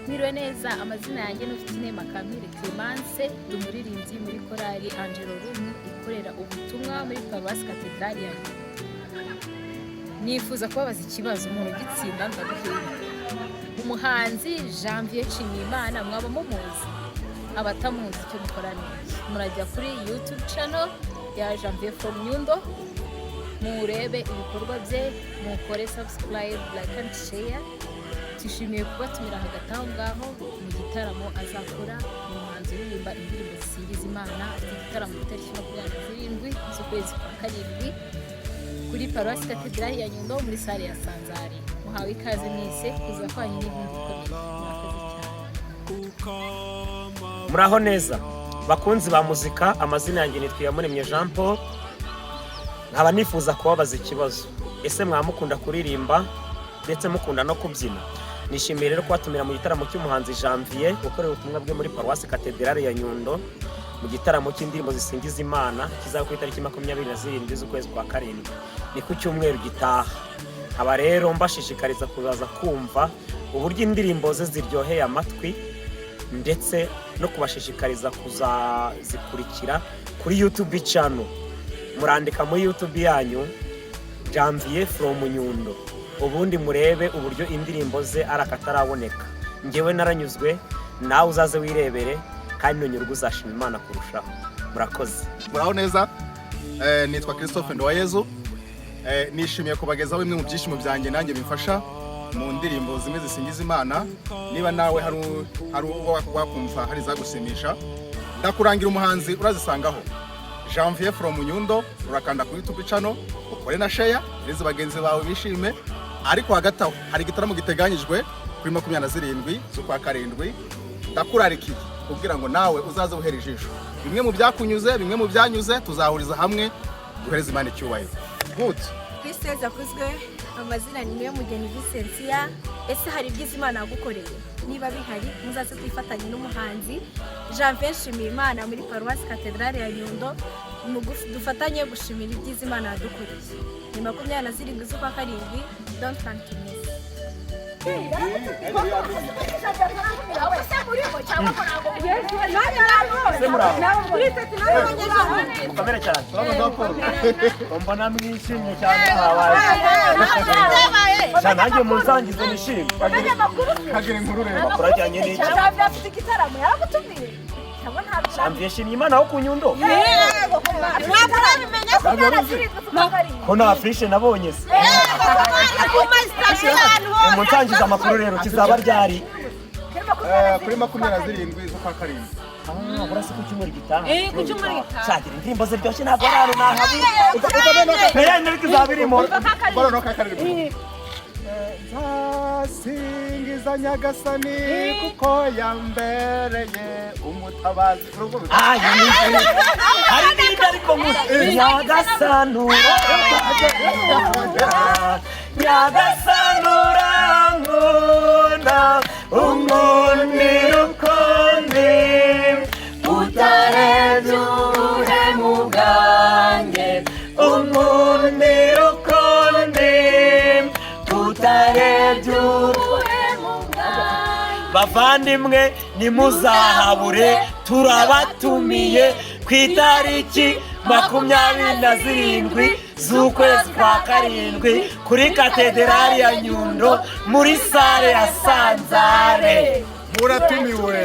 Mwiriwe neza. Amazina yanjye ni Ufitinema Kampire Clemence, ndi umuririmbyi muri korali Angelo Room ikorera ubutumwa muri Paruwasi Katedrali ya Nyundo. Nifuza kubabaza ikibazo, umuntu ugitsinda ndaguhemba. Umuhanzi Janvier Nshimiyimana mwaba mumuzi? Abatamuzi, icyo mukora ni iki? Murajya kuri YouTube channel ya Janvier from Nyundo, murebe ibikorwa bye, mukore subscribe, like and share. Twishimiye kubatumira hagati aho ngaho mu gitaramo azakora. Ni umuhanzi uririmba indirimbo zisingiza Imana. Afite igitaramo ku itariki 27 z'ukwezi kwa karindwi kuri Paruwasi Katedrali ya Nyundo, muri salle ya Sanzari. Muhawe ikaze mwese. Kuza kwanyu n'inkunga ikomeye. Murakoze cyane. Muraho neza, bakunzi ba muzika. Amazina yanjye nitwa Iyamuremye Jean Paul, nkaba nifuza kubabaza ikibazo. Ese mwaba mukunda kuririmba ndetse mukunda no kubyina? Nishimiye rero kubatumira mu gitaramo cy'umuhanzi Janvier ukorera ubutumwa bwe muri Paruwasi Katedrali ya Nyundo, mu gitaramo cy'indirimbo zisingiza Imana kizaba ku itariki 27 z'ukwezi kwa karindwi, ni ku cyumweru gitaha. Aba rero mbashishikariza kuzaza kumva uburyo indirimbo ze ziryoheye amatwi, ndetse no kubashishikariza kuzazikurikira kuri YouTube channel. Murandika muri YouTube yanyu Janvier from Nyundo, ubundi murebe uburyo indirimbo ze ari akataraboneka. Ngewe naranyuzwe, nawe uzaze wirebere, kandi nunyurwa uzashima Imana kurushaho. Murakoze. Muraho neza. Nitwa Christophe Ndowayezu. Nishimiye kubagezaho bimwe mu byishimo byanjye nanjye bimfasha mu ndirimbo zimwe zisingiza Imana. Niba nawe hari uwo wakumva hari izagushimisha, ndakurangira umuhanzi urazisangaho, Janvier from Nyundo. Urakanda kuri YouTube channel, ukore na share, ureze bagenzi bawe bishime. Ariko hagati aho hari igitaramo giteganyijwe kuri 27 z'ukwa karindwi. Ndakurarikiye kugira ngo nawe uzaze uhera ijisho bimwe mu byakunyuze, bimwe mu byanyuze, tuzahuriza hamwe duhereze Imana icyubahiro. Good. Kristo Yesu akuzwe. Amazina ni Niyo Mugeni Visensiya. Ese hari ibyiza Imana yagukoreye? Niba bihari, muzaze twifatanye n'umuhanzi Janvier Nshimiyimana muri Paruwasi Katedrali ya Nyundo dufatanye gushimira ibyiza Imana yadukoreye. Ni 27 z'ukwa karindwi. Don't plan to miss. Ese muraho? Mukomere cyane. Mbona mwishimye cyane, habaye cyane. Nanjye munsangize nishimye. Kagira inkuru rero. Amakuru ajyanye n'iki? Janvier afite igitaramo, yaragutumiye cyangwa ntabwo? Janvier Nshimiyimana wo ku Nyundo? Ntabwo urabimenya? 27 z'ukwa karindwi. Ko nta affiche nabonye se? Munsangize amakuru rero, kizaba ryari? Kuri 27 z'ukwa karindwi. Ah, burasa ku cyumweru gitaha. Eh, ku cyumweru gitaha. Shagira indirimbo ziryoshye, ntabwo ari ahantu nahabura. Nayo ariko izaba irimo. Bora no kakarindwi. Nzasingiza Nyagasani kuko yambereye umutabazi. Ah, hari n'indi ariko ngo Nyagasani urankunda, Nyagasani urankunda, unkundira ukundi utarebye ubuhemu bwanjye, unkundira ukundi utarebye ubuhemu bwanjye. Bavandimwe, ntimuzahabure, turabatumiye ku itariki 27 z'ukwezi kwa karindwi kuri Katederali ya Nyundo, muri salle ya Sanzare. Muratumiwe.